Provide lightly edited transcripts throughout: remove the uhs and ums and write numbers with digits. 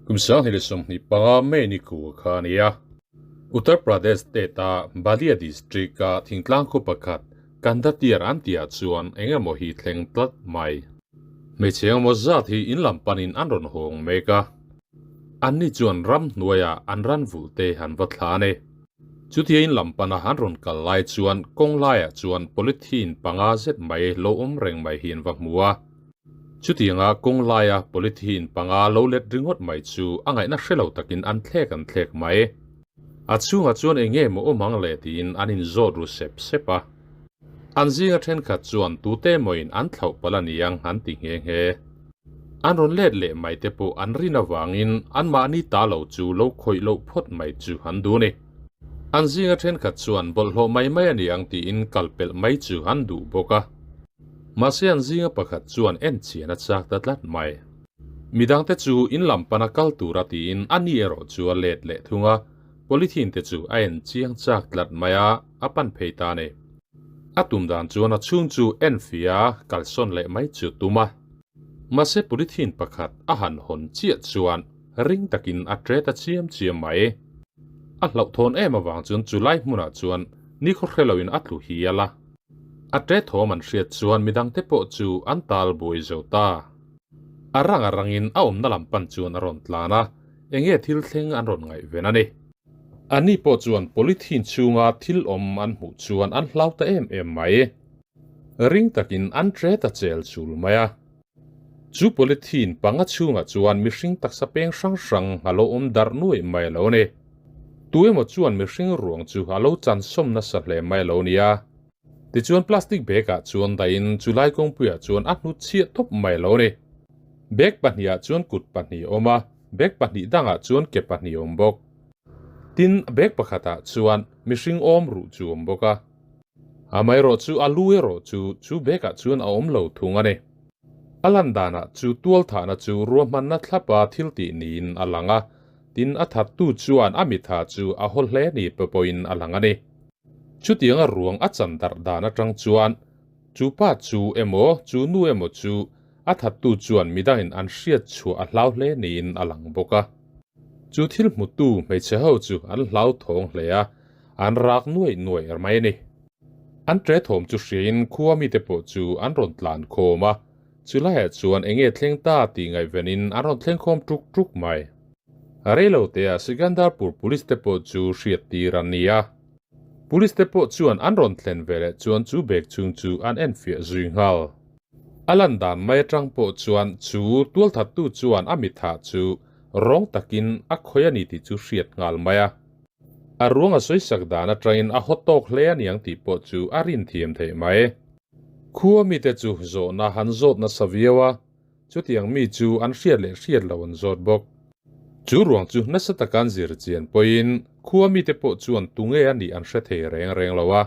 Kum 2025 May ni kua kha a ni a. Uttar Pradesh state-a Balia district-a thingtlang khaw pakhat Kandatiar an tihah chuan eng emaw hi thleng tlat mai. Hmeichhe engemaw zat hi in lam panin an rawn hawng mek a. Anni chuan ram hnuaiah an ran vulh te an va thla a ni. Chutia in lam pana an rawn kal lai chuan kawng laiah chuan polythene panga zet mai lo awm reng mai hi an va hmu a. Chutianga kawng laia polythene panga lo let ringawt mai chu a ngaihna hre lo takin an thlek an thlek mai. A chhungah chuan eng nge maw awm ang le tiin an inzawt ru sep sep a. An zinga thenkhat chuan tute mawin an thlauh palh a niang an ti nghe nghe. An rawn let leh mai te pawh an rin avangin anmahni ta lo chu lo khawih loh phawt mai chu an duh a ni. An zinga thenkhat chuan bawlhhlawh mai mai a niang tiin kal pelh mai chu an duh bawk a. Mahse an zinga pakhat chuan en chian a chak ta tlat mai. Midangte chu in lam pana kal tura tiin a ni erawh chu a let leh thung a, polythene te chu a en chiang chak tlat mai a, a pan phei ta a ni. A tum dan chuan a chhung chu en fia kalsawn leh mai chu tum a. Mahse polythene pakhat a han hawn chiah chuan ring takin a tre ta chiam chiam mai. A hlauhthawn em avang chuan chulai hmunah chuan nikhaw hre loin a tlu hial a. A tre thawm an hriat chuan midangte pawh chu an tal buai zo ta. A rang a rangin a awmna lam pan chuan a rawn tlan a, enge thil thleng an rawn ngaihven a ni. Ani pawh chuan polythene chhunga thil awm an hmuh chuan an hlau ta em em mai. Ring takin an tre ta chel chul mai a. Chu polythene panga chhungah chuan mihring taksa peng hrang hrang a lo awm darh nuaih mai lo ni. Tu emaw chuan mihring ruang chu a lo chansawm nasa hle mai lo nia. Tichuan plastic bag ah chuan dahin chulai kawngpuiah chuan a hnutchhiah tawp mai lo ni. Bag pahnihah chuan kut pahnih a awm a, bag pahnih dangah chuan ke pahnih a awm bawk. Tin, bag pakhatah chuan mihring awm ruh chu a awm bawk a. Amaherawhchu a lu erawh chu chu bag ah chuan a awm lo thung a ni. A lan danah chu tualthahna chu ruahmanna thlapa thil tih niin a lang a, tin a thattu chuan a mitha chu a haw hle ni pawhin a lang a ni. Chutianga ruang a chan darh dan atang chuan chu pa chu emaw chu nu emaw chu a thattu chuan midangin an hriat chhuah a hlau hle niin a lang bawk a. Chu thil hmutu hmeichhe ho chu an hlauthawng hle a, an rak nuaih nuaih er mai a ni. An ṭe thawm chu hriain khua mite pawh chu an rawn tlan khawm a, chulaiah chuan eng nge thleng ta tih ngaihvenin an rawn thleng khawm ṭuk ṭuk mai. A rei lo teah Sikandarpur Police te pawh chu hriat tir an ni a. Police te pawh chuan an rawn thlen veleh chuan chu bag chhung chu an enfiah zui nghal. A lan dan mai atang pawh chuan chu tualthattu chuan a mithah chu rawng takin a khawi a ni tih chu hriat nghal mai a. A ruang a sawisak dan atangin a haw tawk hle a niang tih pawh chu a rin thiam theih mai. Khua mite chu zawhna han zawt nasa viau a, chutiang mi chu an hriat leh hriat lo an zawt bawk. Chu ruang chu nasa taka an zir chian pawhin khua mite pawh chuan tunge a nih an hre thei reng reng lo a.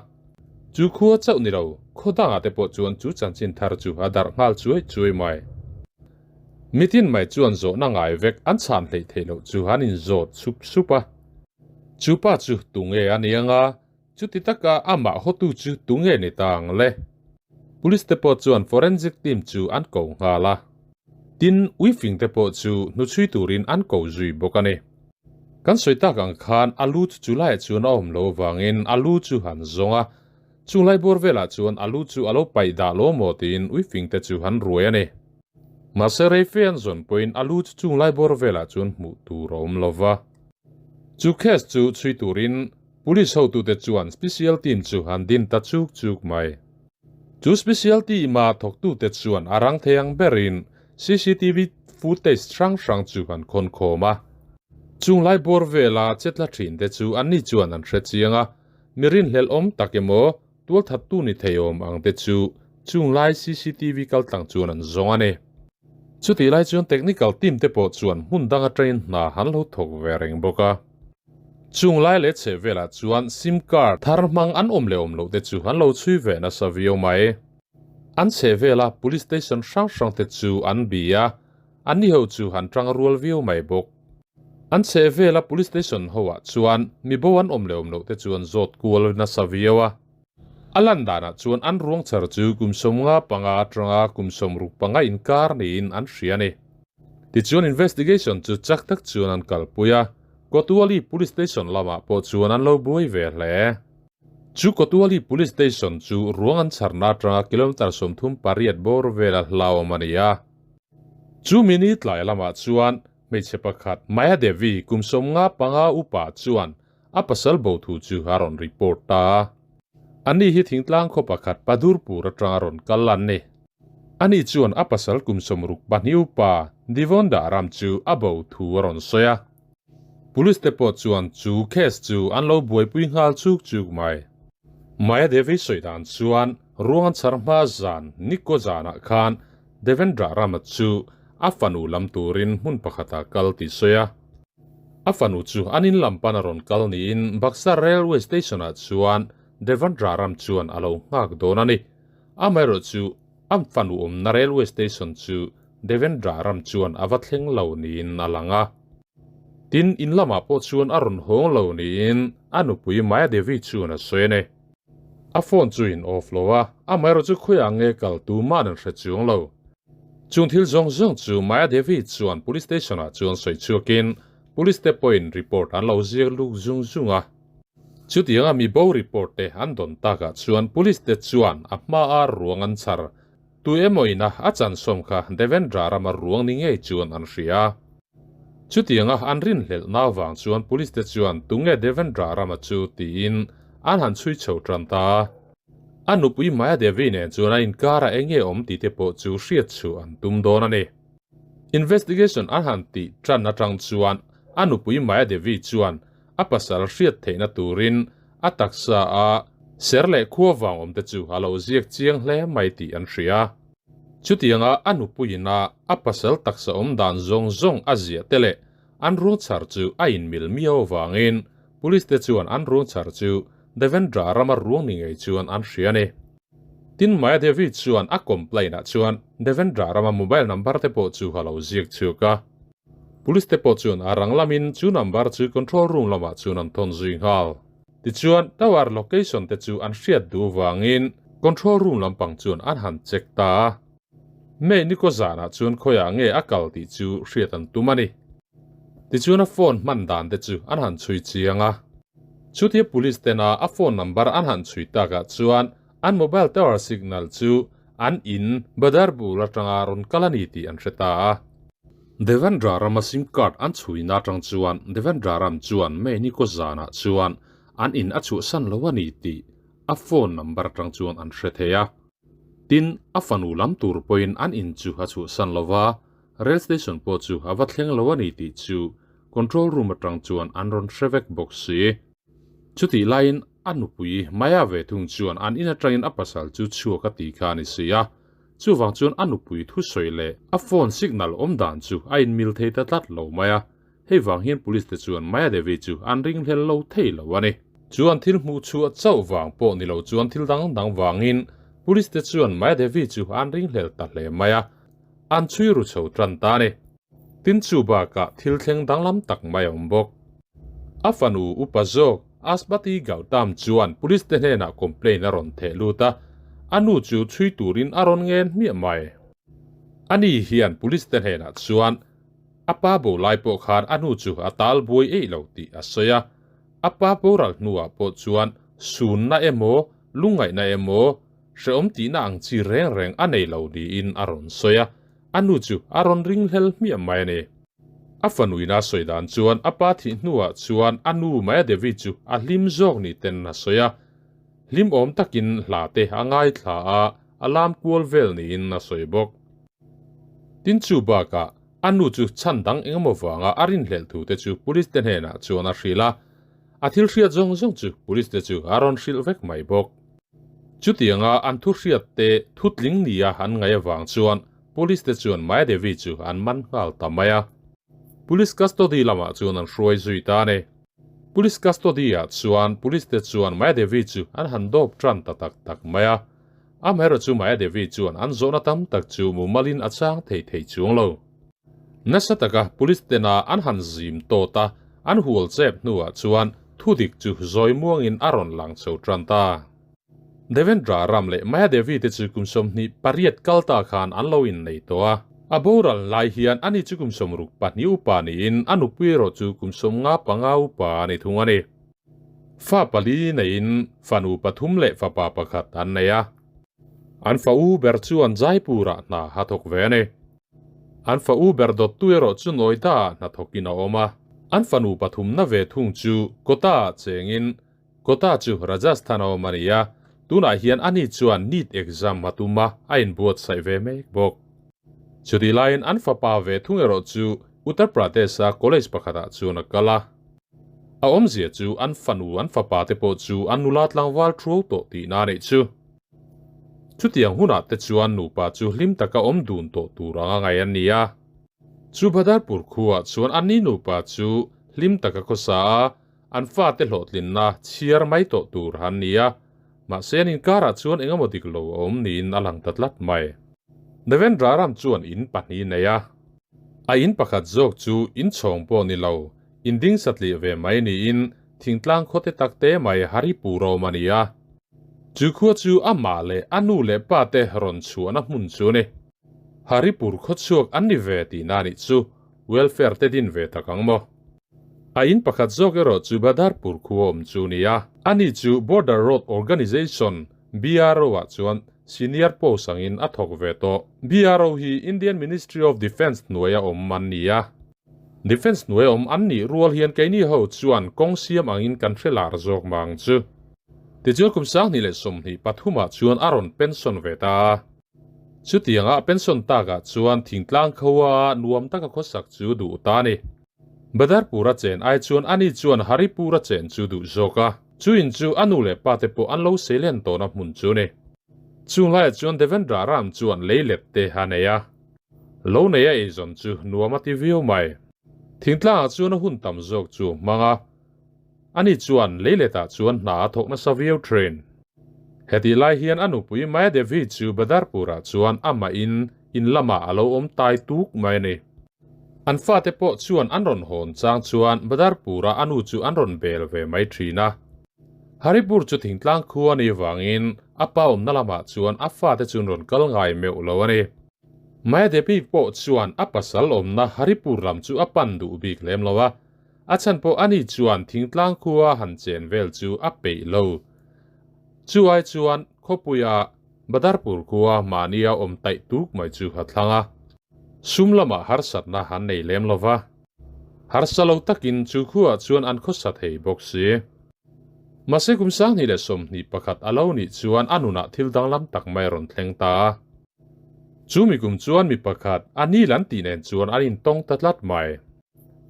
Chu khua chauh ni lo, khaw dangah te pawh chuan chu chanchin thar chu a darh nghal chuai chuai mai. Mitin mai chuan zawhna ngai vek an chhan hleih theih loh chu an inzawt sup sup a. Chu pa chu tunge a ni anga, chuti taka amah hawtu chu tunge ni ta ang le? Police te pawh chuan forensic team chu an ko nghal a. Tin, uifing te pawh chu hnuchhui turin an ko zui bawk a ni. Kan sawi tak ang khan a lu chu chulaiah chuan a awm lo avangin a lu chu han zawng a, Chung lai bawr velah chuan a lu chu a lo paih dah lo maw tiin uifing te chu han ruai a ni. Mahse rei fe an zawn pawhin a lu chu chung lai bawr velah chuan hmuh tur a awm lo va. Chu case chu chhui turin Police hotute chuan special team chu an din ta chuk chuk mai. Chu special team a thawktute chuan a rang thei ang berin cctv footage hrang hrang chu an khawn khawm a. Chung lai bawr vela chetla thin te chu anni chuan an hre chiang a, Mi rinhlelh awm tak emaw, tualthattu ni thei awm ang te chu chung lai cctv kaltlang chuan an zawng a ni. Chutih lai chuan technical team te pawh chuan hmun dang atangin hna han lo thawk ve reng bawk a. Chung lai leh chheh velah chuan sim card thar hmang an awm leh awm loh te chu an lo chhui ve nasa viau mai. An chheh vela police station hrang hrang te chu an bi a, anni ho chu an tang rual viau mai bawk. An chheh vela police station ho ah chuan mi bo an awm leh awm loh te chu an zawt kual nasa viau a. A lan danah chuan an ruang char chu kum 55 atanga kum 65 inkar niin an hria a ni. Tichuan investigation chu chak tak chuan an kalpui a, Kotwali Police Station lamah pawh chuan an lo buai ve hle. Chu Kotwali Police Station chu ruang an chharna atanga kilometre 38 bawr vela hlauhawm a ni a. Chu mini tlai lamah chuan hmeichhe pakhat Maya Devi kum 55 upa chuan a pasal bo thu chu a rawn report ta a. Ani hi thingtlang khaw pakhat Padurpur atanga rawn kal an ni. Ani chuan a pasal kum 62 upa Divonda ram chu a bo thu a rawn sawi a. Police te pawh chuan chu case chu an lo buaipui nghal chuk chuk mai. Maya Devi sawi dan chuan ruang an chhar hma zan Nikko zanah khan Devendra Rama chu a fanu lam turin hmun pakhatah kal tih sawi a. A fanu chu an in lam pan a rawn kal niin Buxar Railway Station-ah chuan Devendra Ram chuan a lo nghak dawn a ni. Amaherawh chu a fanu awmna Railway Station chu Devendra Ram chuan a va thleng lo niin a lang a. Tin, in lamah pawh chuan a rawn hawng lo niin a nupui Maya Devi chuan a sawi a ni. A phone chu in off lo a, amaherawh chu khawiah nge kal tuma'n an hre chuang lo. Chung thil zawng zawng chu Maya Devi chuan Police Station ah chuan sawi chhuakin Police te pawhin report an lo ziak luk zung zung a. Chutianga mi bo report te an dawn takah chuan Police te chuan a hmaa ruang an chhar tu emaw ina a chansawm kha Devendra rama ruang ni ngei chuan an hria. Chutianga an rinhlelhna avang chuan Police te chuan tunge Devendra rama chu tiin an han chhui chho tan ta a. A nupui Maya Devi nen chuan a inkarah eng nge awm tih te pawh chu hriat chhuah an tum dawn a ni. Investigation an han tih tan atang chuan a nupui Maya Devi chuan a pasal hriat theihna turin a taksa a ser leh khua vang awm te chu a lo ziak chiang hle mai tih an hria. Chutianga a nupuiin a a pasal taksa awm dan zawng zawng a ziah te leh an ruang chhar chu a inmil miau avangin Police te chuan an ruang chhar chu Devendra rama ruang ni ngei chuan an hria a ni. Tin, Maya Devi chuan a complaint ah chuan Devendra rama mobile number te pawh chu a lo ziak chhuak a. Police te pawh chuan a rang lamin chu number chu control room lamah chuan an thawn zui nghal. Tichuan, tower location te chu an hriat duh vangin control room lampang chuan an han check ta a. May ni kaw zanah chuan khawiah nge a kal tih chu hriat an tum a ni. Tichuan a phone hman dan te chu an han chhui chiang a. Chutia police tena a phone number an han chhui takah chuan an mobile tower signal chu an in Badar bul atanga rawn kal a ni tih an hre ta a. Devendra rama sim card an chhuina atang chuan Devendra ram chuan May ni kaw zanah chuan an in a chhuahsan lo a ni tih a phone number atang chuan an hre thei a. Tin, a fanu lam tur pawhin an in chu a chhuahsan lo va, rail station pawh chu a va thleng lo a ni tih chu control room atang chuan an rawn hre vek bawk si. Chutih laiin a nupui Maya ve thung chuan an in atangin a pasal chu chhuak a tih kha a ni si a, chuvang chuan a nupui thusawi leh a phone signal awm dan chu a inmil thei ta tlat lo mai a. Hei vang hian police te chuan Maya Devi chu an ringhlel lo thei lo a ni. Chuan thil hmuh chhuah chauh vang pawh ni lo chuan thil dang dang vangin police te chuan Maya Devi chu an ringhlel ta hle mai a, an chhui ru chho tan ta a ni. Tin chu bakah thil thleng danglam tak mai a awm bawk. A fanu upa zawk Asmati Gautam chuan police te hnenah complaint a rawn theh lut a, a nu chu chhui turin a rawn ngen hmiah mai. Ani hian police te hnenah chuan A pa bo lai pawh khan a nu chu a tal buai eih lo tih a sawi a. A pa boral hnuah pawh chuan sunna emaw, lungngaihna emaw, hrehawm tihna ang chi reng reng a nei lo niin a rawn sawi a. A nu chu a rawn ringhlel hmiah mai a ni. A fanuina sawi dan chuan a pa thih hnuah chuan a nu Maya Devi chu a hlim zawk ni ten a sawi a. Hlimawm takin hla te a ngaithla a, a lam kual vel niin a sawi bawk. Tin chu bakah a nu chu chhan dang engemaw vanga a rinhlelh thu te chu police te hnenah chuan a hrilh a, a thil hriat zawng zawng chu police te chu a rawn hrilh vek mai bawk. Chutianga an thu hriat te thutling nia an ngaih avang chuan police te chuan Maya Devi chu an man nghal ta mai a. Police custody lamah chuan an hruai zui ta a ni. Police custody ah chuan police te chuan Maya Devi chu an han dawp tan ta tak tak mai a. Amaherawh chu Maya Devi chuan an zawhna tam tak chu mumalin a chang thei thei chuang lo. Nasa taka police tena an han zim tawt a, an hual chep hnuah chuan thudik chu zawi muangin a rawn lang chho tan ta. Devendra Ram leh Maya Devi te chu kum 28 kal ta khan an lo innei tawh a. A boral lai hian ani chu kum 62 upa niin a nupui erawh chu kum 55 upa a ni thung a ni. Fa pali neiin fanu pathum leh fapa pakhat an nei a. An fa u ber chuan Jaipur-ah hna a thawk ve a ni. An fa u ber dawttu erawh chu Noida-ah hna thawkin a awm a. An fanu pathumna ve thung chu Kota-ah chengin Kota chu Rajasthan a awm a ni a, tunah hian ani chuan NEET exam a tum a, a inbuatsaih ve mek bawk. Chutih laiin an fapa ve thung erawh chu Uttar Pradesh-a college pakhatah chuan a kal a. A awmzia chu an fanu an fapa te pawh chu an nula tlangval thuau tawh tihna a nih chu. Chutiang hunah te chuan nupa chu hlim taka awm dun tawh tur anga ngaih an ni a. Chu Bhadarpur khuaah chuan anni nupa chu hlim taka khawsa a, an fate hlawhtlinna chhiar mai tawh tur an ni a. Mahse an inkarah chuan engemaw dik lo a awm niin a lang ta tlat mai. Devendra ram chuan in pahnih nei a. A in pakhat zawk chu inchhawng pawh ni lo, in ding satliah ve mai niin thingtlang khawte takte mai Haripur a awm a ni a. Chu khua chu amah leh a nu leh pa te rawn chhuahna hmun chu a ni. Haripur khawchhuak an ni ve tihna a nih chu welfare te din ve tak ang maw? A in pakhat zawk erawh chu Badarpur khua awm chu a ni a. Ani chu Border Road Organisation, BRO, ah chuan senior post angin a thawk ve tawh. BRO hi Indian Ministry of Defence hnuaia awm an ni a. Defence hnuaia awm an nih rual hian keini ho chuan kawng siam angin kan hre lar zawk mah ang chu. Tichuan kum 2023 ah chuan a rawn pension ve ta a. Chutianga a pension takah chuan thingtlang khoa nuam taka khawsak chu duh ta a ni. Badarpur a chen ai chuan ani chuan Haripur a chen chu duh zawk a. Chu in chu a nu leh pa te pawh an lo seilen tawhna hmun chu a ni. Chung laiah chuan Devendra Ram chuan lei let te a nei a. Lo nei a eizawn chu nuam a ti viau mai. Thingtlangah chuan a hun tam zawk chu hmang a. Ani chuan leiletah chuan hna a thawk nasa viau thin. Hetih lai hian a nupui Maya Devi chu Badarpur-ah chuan amah in in lamah a lo awm tai tuk mai a ni. An fate pawh chuan an rawn hawn chang chuan Badarpur-a a nu chu an rawn bel ve mai thin a. Haripur chu thingtlang khu a nih vangin a pa awmna lamah chuan a fate chu an rawn kal ngai meuh lo a ni. Maya Devi pawh chuan a pasal awmna Haripur lam chu a pan duh bik lem lo a. A chhan pawh ani chuan thingtlang khua han chen vel chu a peih lo. Chu ai chuan khawpuia Badarpur khua mahnia awm taih tuk mai chu a thlang a. Sum lamah harsatna an nei lem lo va. Harsa lo takin chu khuaah chuan an khawsa thei bawk si. Mahse kum 2021 a lo nih chuan a nunah thil danglam tak mai a rawn thleng ta a. Chu mi kum chuan mi pakhat Anil an tih nen chuan an intawng ta tlat mai.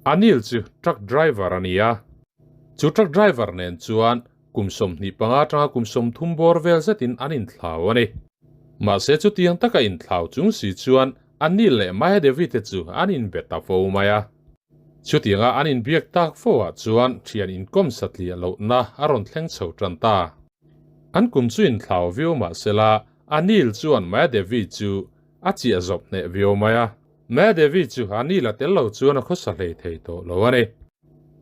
Anil chu truck driver a ni a, chu truck driver nen chuan kum 25 atanga kum 30 bawr vel zetin an inthlau a ni. Mahse chutiang taka inthlau chung si chuan Anil leh Maya Devi te chu an inbe ta fo mai a. Chutianga an inbiak tak fo ah chuan thian inkawm satliah lohna a rawn thleng chho tan ta. An kum chu inthlau viau mahsela Anil chuan Maya Devi chu a chiah zawp hneh viau mai a. Maya Devi chu Anil a tel lo chuan a khawsa hlei thei tawh lo a ni.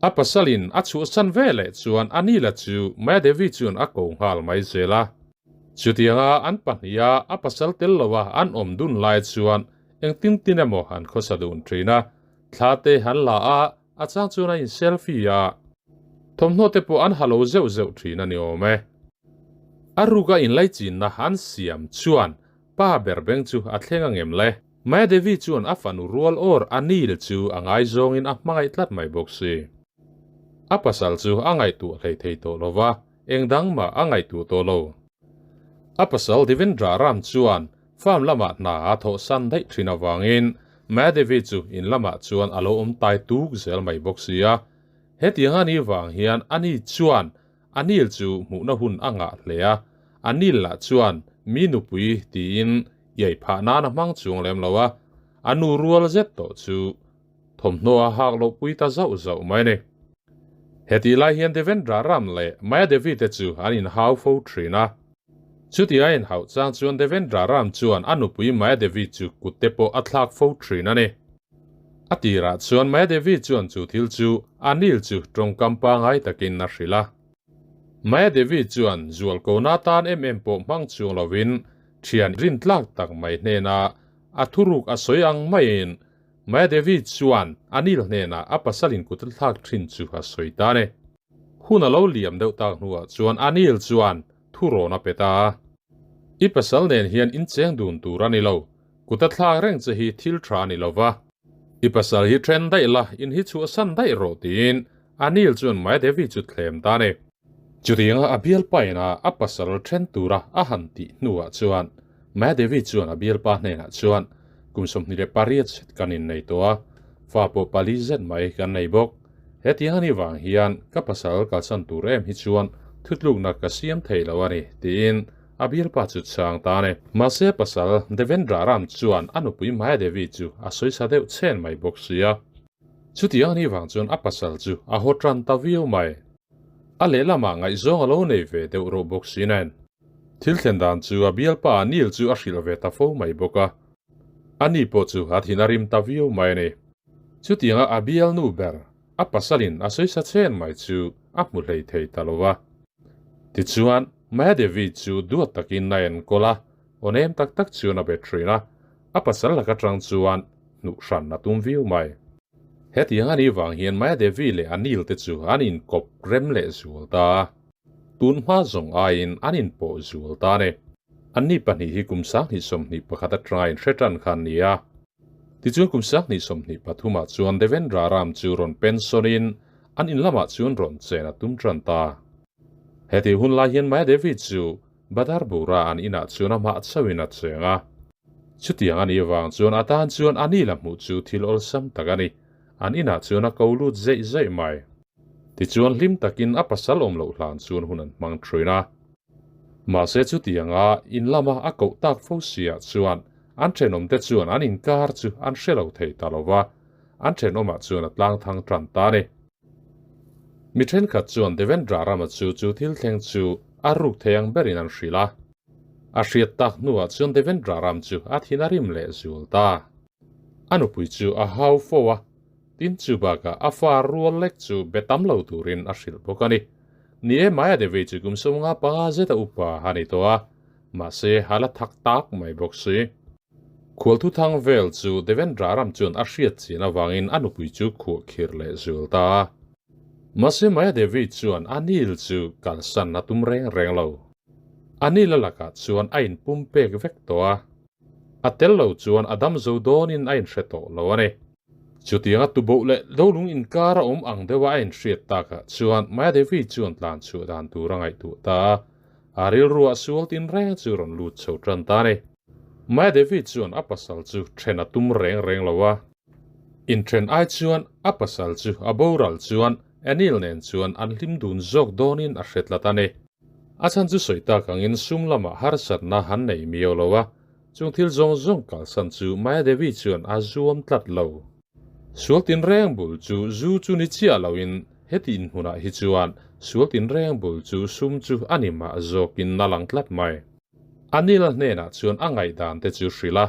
A pasalin a chhuahsan ve leh chuan Anila chu Maya Devi chuan a ko nghal mai zel a. Chutianga an pahniha a pasal tel loa an awm dun lai chuan engtin tin emaw an khawsa dun thin a, thla te an la a, a chang chuan a in selfie a. Thawmhnaw te pawh an ha lo zeuh zeuh thin a ni awm e. A ruka inlaichinna an siam chuan pa ber beng chu a thleng a ngem le. Maya Devi chuan a fanu rual awr Anil chu a ngaizawngin a hmangaih tlat mai bawk si. A pasal chu a ngaihtuah hlei thei tawh lo va, eng dang mah a ngaihtuah tawh lo. A pasal Devendra Ram chuan farm lamah hna a thawh san daih thin avangin Maya Devi chu in lamah chuan a lo awm tai tuk zel mai bawk si a. Hetiang a nih vang hian ani chuan Anil chu hmuhna hun a ngah hle a, Anil lah chuan mi nupui tiin iai phah nan a hmang chuang lem lo a, a nu rual zet tawh chu thawmhnaw a hak loh pui ta zauh zauh mai a ni. Hetih lai hian Devendra Ram leh Maya Devi te chu an inhau fo thin a. Chuti a inhauh chang chuan Devendra Ram chuan a nupui Maya Devi chu kut te pawh a thlak fo thin a ni. A tirah chuan Maya Devi chuan chu thil chu Anil chu tawngkam pangai takin a hrilh a. Maya Devi chuan zualkona tan em em pawh hmang chuang lovin thian rintlak tak mai hnena a thuruk a sawi ang maiin Maya Devi chuan Anil hnenah a pasalin kut a thlak thin chu a sawi ta a ni. Hun a lo liam deuh tak hnuah chuan Anil chuan thurawn a pe ta a. I pasal nen hian incheng dun tur a ni lo, kut a thlak reng che hi thil tha a ni lo va. I pasal hi then daih la, in hi chhuahsan daih rawh tiin Anil chuan Maya Devi chu thlem ta a ni. Chutianga a bialpa ina a pasal then tura a han tih hnuah chuan Maya Devi chuan a bialpa hnenah chuan kum 28 zet kan innei tawh a, fa pawh pali zet mai kan nei bawk. Hetiang a nih vang hian ka pasal kalsan tur em hi chuan thutlukna ka siam thei lo a ni, tiin a bialpa chu chhang ta a ni. Mahse pasal Devendra Ram chuan a nupui Maya Devi chu a sawisa deuh chhen mai bawk si a. Chutiang a nih vang chuan a pasal chu a haw tan ta viau mai. A lehlamah ngaihzawng a lo nei ve deuh rawh bawk si nen. Thil thlen dan chu a bialpa Neil chu a hrilh ve ta fo mai bawk a. Ani pawh chu a thin a rim ta viau mai a ni. Chutianga a bialnu ber a pasalin a sawisa chen mai chu a hmu hlei thei ta lo va. Tichuan, Maya Devi chu duat takin a enkawl a, aw nem tak tak chuan a be thin a, a pasal lak atang chuan hnuh hran a tum viau mai. Hetiang a nih vang hian Maya Devi leh Anil te chu an inkawp rem leh zual ta a, tun hma zawng aiin an inpawh zual ta a ni. Anni pahnih hi kum 2021 atanga inhre tan kha an ni a. Tichuan kum 2023 ah chuan Devendra Ram chu rawn pension in an in lamah chuan rawn chen a tum tan ta. Hetih hun lai hian Maya Devi chu Badarbura an inah chuan amah chauhin a cheng a. Chutiang a nih vang chuan a tan chuan a ni la hmuh chu thil awlsam tak a ni. An inah chuan a ko lut zeih zeih mai. Tichuan hlim takin a pasal awm loh hlan chuan hun an hmang thin a. Mahse chutianga in lama a koh tak fo siah chuan an thenawmte chuan an inkar chu an hre lo thei ta lo va, an thenawmah chuan a tlang thang tan ta a ni. Mi thenkhat chuan Devendra rama chu chu thil thleng chu a ruk thei ang berin an hrilh a. A hriat tak hnuah chuan Devendra ram chu a thin a rim leh zual ta. A nupui chu a hau fo a, tin chu bakah a fa rual lek chu be tam lo turin a hrilh bawk a ni. Ni e, Maya Devi chu kum 55 zeta upa a ni tawh a, mahse a la thak tak mai bawk si. Khual thuthang vel chu Devendra ram chuan a hriat chian avangin a nupui chu khuah khir leh zual ta a. Mahse Maya Devi chuan Anil chu kalsan a tum reng reng lo. Anil a lakah chuan a inpum pek vek tawh a, a tel lo chuan a dam zo dawnin a inhre tawh lo a ni. Chutianga tuboh leh dolung inkar a awm ang deuha a inhriat takah chuan Maya Devi chuan tlan chhuah dan tur a ngaihtuah ta a, a rilruah sual tinreng chu rawn lut chho tan ta a ni. Maya Devi chuan a pasal chu then a tum reng reng lo a, inthen ai chuan a pasal chu a boral chuan Anil nen chuan an hlim dun zawk dawnin a hre tlat a ni. A chhan chu sawi tak angin sum lamah harsatna han nei miau lo a, chung thil zawng zawng kalsan chu Maya Devi chuan a zuam tlat lo. Sual tinreng bul chu zu chu ni chiah loin heti inhmunah hi chuan sual tinreng bul chu sum chu a ni mah zawkin a lang tlat mai. Anil hnenah chuan a ngaihdan te chu hrilh a.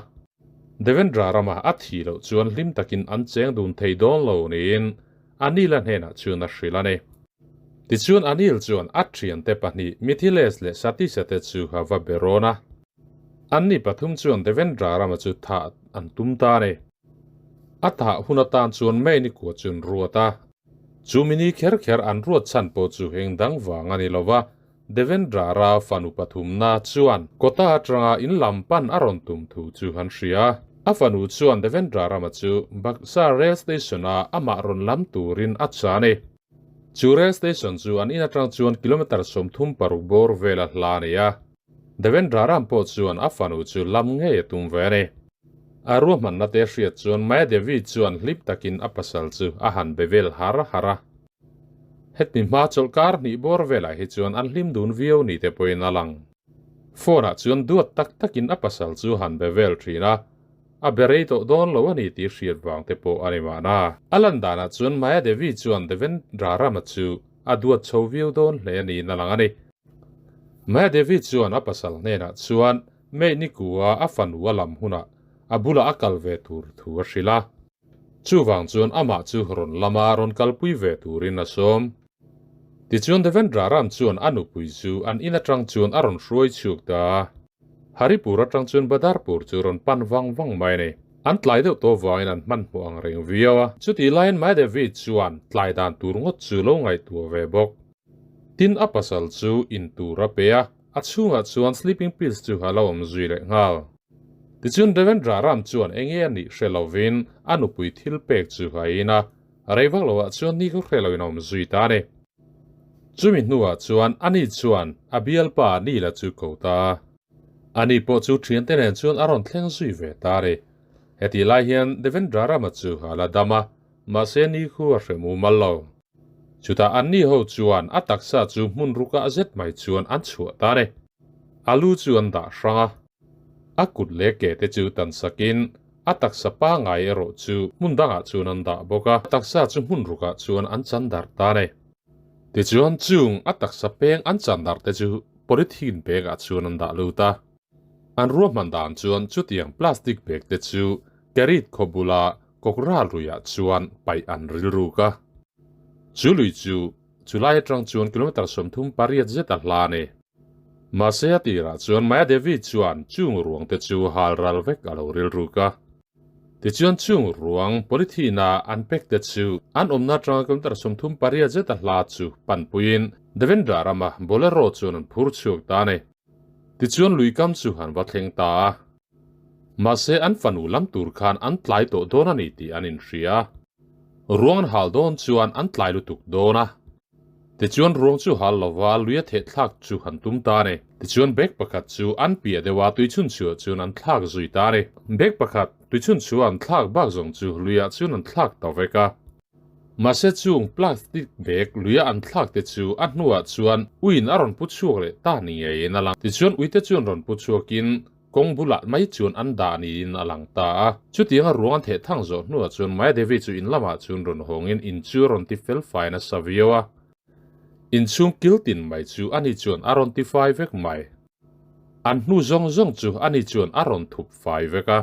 Devendra rama a thih loh chuan hlim takin an cheng dun thei dawn lo niin Anil-a hnenah chuan a hrilh a ni. Tichuan Anil chuan a thiante pahnih Mithilesh leh Satish-a te chu a va be rawn a. Anni pathum chuan Devendra rama chu thah an tum ta a ni. A thah hun atan chuan May ni kua chu an ruat a. Chu mini kher kher an ruat chhan pawh chu eng dang vang a ni lo va, Devendra ra fanu pathumna chuan kawta atanga in lam pan a rawn tum thu chu an hria. A fanu chuan Devendra rama chu Buxar rail station a amah rawn lam turin a cha a ni. Chu rail station chu an in atang chuan kilometre 36 bawr vela hla a ni a. Devendra ram pawh chuan a fanu chu lam ngei a tum ve a ni. A ruahmanna te hriat chuan Maya Devi chuan hlip takin a pasal chu a han be vel har har a. Hetmi hma chawlhkar hnih bawr velah hi chuan an hlim dun viau ni te pawhin a lang. Phone ah chuan duat tak takin a pasal chu han be vel thin a, a be rei tawh dawn lo a ni tih hriat vang te pawh a ni mahna. A lan danah chuan Maya Devi chuan Devendra Rama chu a duat chho viau dawn hle a niin a lang a ni. Maya Devi chuan a pasal hnenah chuan May Nikua a fanu a lam hunah a bulah a kal ve tur thu a hrilh a. Chuvang chuan amah chu rawn lama rawn kalpui ve turin a sawm. Tichuan Devendra Ram chuan a nupui chu an in atang chuan a rawn hruai chhuak ta a. Haripur atang chuan Badarpur chu rawn pan vang vang mai a ni. An tlai deuh tawh vangin an hmanhmawh ang reng viau a. Chutih laiin Mayadevi chuan tlai dan tur ngawt chu lo ngaihtuah ve bawk. Tin a pasal chu in tur a pe a, a chhungah chuan sleeping pills chu a lo awm zui leh nghal. Tichuan Devendra Ram chuan enge a nih hre lovin a nupui thil pek chu a in a, rei vak loah chuan ni khaw hre loin a awm zui ta a ni. Chumi hnuah chuan ani chuan a bialpa Neela chu ko ta a. Ani pawh chu thiante nen chuan a rawn thleng zui ve ta a ni. Hetih lai hian Devendra Rama chu a la dam a, mahse ni khu a hre mumal lo. Chutah anni ho chuan a taksa chu hmun rukah zet mai chuan an chhuah ta a ni. A lu chu an dah hrang a, a kut leh ke te chu tan sakin A taksa pangai erawh chu hmun dangah chuan an dah bawk a, a taksa chu hmun rukah chuan an chan darh ta a ni. Tichuan chung a taksa peng an chan darh te chu polythene bag ah chuan an dah lut a. An ruahman dan chuan chutiang plastic bag te chu Kerit khaw bula Kokral ruiah chuan paih an rilruk a. Chu lui chu chulai atang chuan kilometre 38 zet a hla a ni. Mahse a tirah chuan Maya Devi chuan chung ruang te chu hal ral vek a lo rilruk a. Tichuan chung ruang polythene a an pek te chu an awmna atanga kilometre 38 zet a hla chu panpuiin Devendra rama Bolero chuan an phur chhuak ta a ni. Tichuan luikam chu an va thleng ta a. Mahse an fanu lam tur khan an tlai tawh dawn a ni tih an inhria. Ruang an hal dawn chuan an tlai lutuk dawn a. Tichuan ruang chu hal lova lui a theh thlak chu han tum ta a ni. Tichuan bag pakhat chu an piah deuh a tui chhun chhuah chuan an thlak zui ta a ni. Bag pakhat tui chhun chhuah an thlak bak zawng chu luiah chuan an thlak ta vek a. Mahse chung plastic bag luia an thlak te chu a hnuah chuan uiin a rawn pu chhuak leh ta ni ngeiin a lang. Tichuan uite chuan rawn pu chhuakin Kawng bulah mai chuan an dah niin a lang ta a. Chutianga ruang an theh thang zawh hnuah chuan Maya Devi chu in lamah chuan rawn hawngin in chu a rawn ti fel fai nasa viau a. Inchhung kil tin mai chu ani chuan a rawn ti fai vek mai. An hnu zawng zawng chu ani chuan a rawn thup fai vek a.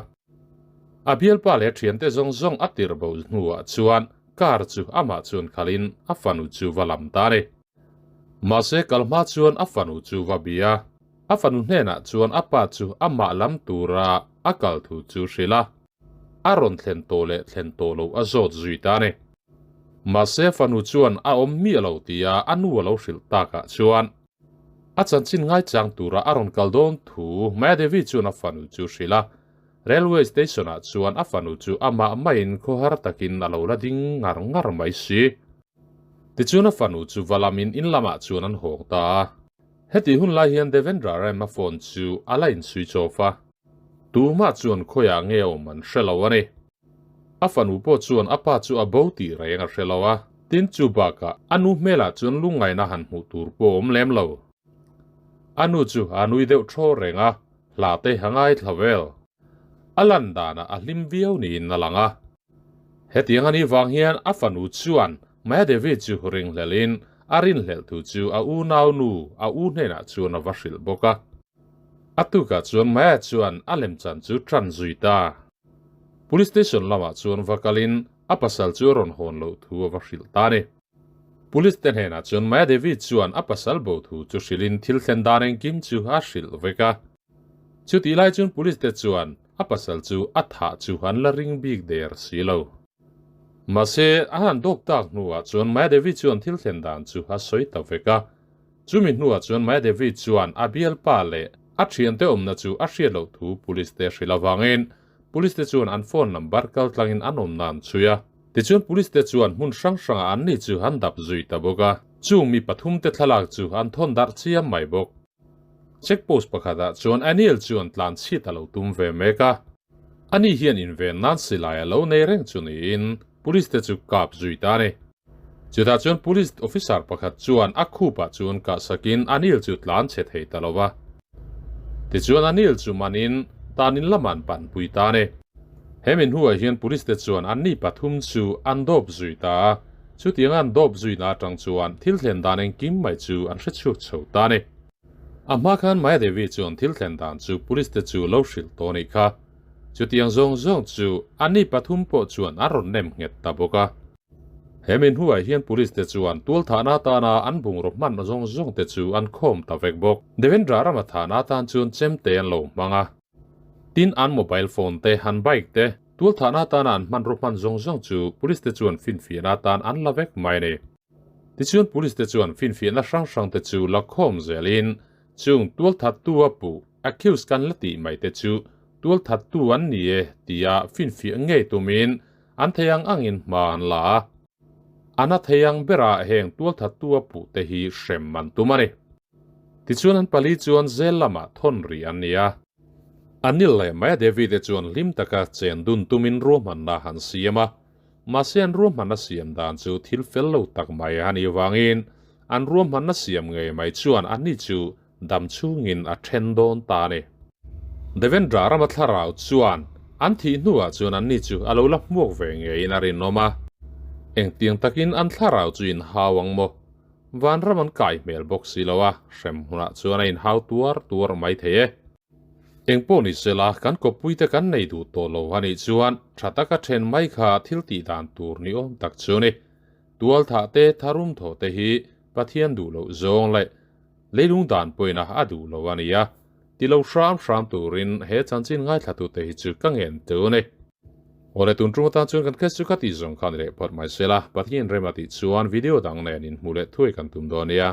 A bialpa leh thiante zawng zawng a tirh bo hnuah chuan car chu amah chuan khalhin a fanu chu va lam ta a ni. Mahse kal hma chuan a fanu chu va bia. A fanu hnenah chuan a pa chu amah lam tura a kal thu chu hrilh a, a rawn thlen tawh leh thlen tawh loh a zawt zui ta a ni. Mahse fanu chuan a awm miah lo tia a nu a lo hrilh takah chuan a chanchin ngaichang tura a rawn kal dawn thu Mayadevi chuan a fanu chu hrilh a, Railway station ah chuan a fanu chu amah maiin khawhar takin a lo la ding ngar ngar mai si. Tichuan a fanu chu va lamin in lamah chuan an hawng ta a. Hetih hun lai hian Devendra Rema phone chu a la in switch off a. Tumah chuan khawiah nge awm an hre lo a ni. A fanu pawh chuan a pa chu a bo tih reng a hre lo a. Tin chu bakah a nu hmelah chuan lungngaihna han hmuh tur pawh awm lem lo. A nu chu a nui deuh thaw reng a, hla te a ngaithla vel. A lan danah a hlim viau niin a lang a. Hetiang a nih vang hian a fanu chuan Maya Devi chu ringhlelhin a rinhlelh thu chu a unau nu a u hnenah chuan a va hrilh bawk a. A tukah chuan Maya chuan a lemchan chu tan zui ta. Police station lamah chuan va kalin a pasal chu a rawn hawn loh thu a va hrilh ta a ni. Police te hnenah chuan Maya Devi chuan a pasal bo thu chu hrilhin thil thlen dan engkim chu a hrilh vek a. Chutih lai chuan police te chuan a pasal chu a thah chu an la ring bik der si lo. Mahse, a han dawp tak hnuah chuan Maya Devi chuan thil thlen dan chu a sawi ta vek a. Chumi hnuah chuan Maya Devi chuan a bialpa leh a thiante awmna chu a hriat loh thu police te hrilh avangin police te chuan an phone number kaltlangin an awmna an chhui a. Tichuan police te chuan hmun hrang hrangah anni chu an dap zui ta bawk a. Chung mi pathum te thlalak chu an thawn darh chiam mai bawk. Check post pakhatah chuan Anil chuan tlan chhit a lo tum ve mek a. Ani hian inven nan silai a lo nei reng chu niin police te chu kap zui ta a ni. Chutah chuan police officer pakhat chuan a khupah chuan kahsakin Anil chu tlan chhe thei ta lo va. Tichuan Anil chu manin tanin lamah an panpui ta a ni. Hemi hnuah hian police te chuan anni pathum chu an dawp zui ta a, chutianga an dawp zuina atang chuan thil thlen dan engkim mai chu an hre chhuak chho ta a ni. A hma khan Maya Devi chuan thil thlen dan chu police te chu lo hrilh tawh a nih kha. Chutiang zawng zawng chu anni pathum pawh chuan an rawn nem nghet ta bawk a. He min hnuah hian police te chuan tualthahna atana an bungraw hman zawng zawng te chu an khawm ta vek bawk. Devendra rama thahna atan chuan chemte an lo hmang a. Tin, an mobile phone te, an bike te, tualthahna atana an hmanraw hman zawng zawng chu police te chuan finfiahna atan an la vek mai a ni. Tichuan police te chuan finfiahna hrang hrang te chu la khawm zelin chung tualthattu a puh, accused kan la tih mai te chu tualthattu an ni e tia finfiah ngei tumin An thei ang angin hma an la a, a na thei ang berah heng tualthattu a puh te hi hrem an tum a ni. Tichuan an pali chuan zel lamah thawn rih an ni a. Anil leh Maya Devi te chuan hlim taka chen dun tumin ruahmanna an siam a, mahse an ruahmanna siam dan chu thil fel lo tak mai a nih vangin an ruahmanna siam ngei mai chuan anni chu dam chungin a then dawn ta a ni. Devendra rama thlarau chuan an thih hnuah chuan anni chu a lo la hmuak ve ngeiin a rinawm a. Engtiang takin an thlarau chu inhau ang maw? Vanram an kai hmel bawk si lo a, hrem hunah chuan a inhau tuar tuar mai thei e. Engpawh ni sela, kan kawppuite kan nei duh tawh lo a nih chuan tha taka then mai kha thil tih dan tur ni awm tak chu a ni. Tualthah te, tharum thawh te hi Pathian duh loh zawng leh Leilung dan pawhin a a duh lo a nia. Ti lo hram hram turin he chanchin ngaithlatute hi chu ka ngen teu a ni. Awle tun tum atan chuan kan case chu ka tih zawng kha ni leh phawt mai se la, Pathian rem a tih chuan video dang nen inhmuh leh thuai kan tum dawn nia.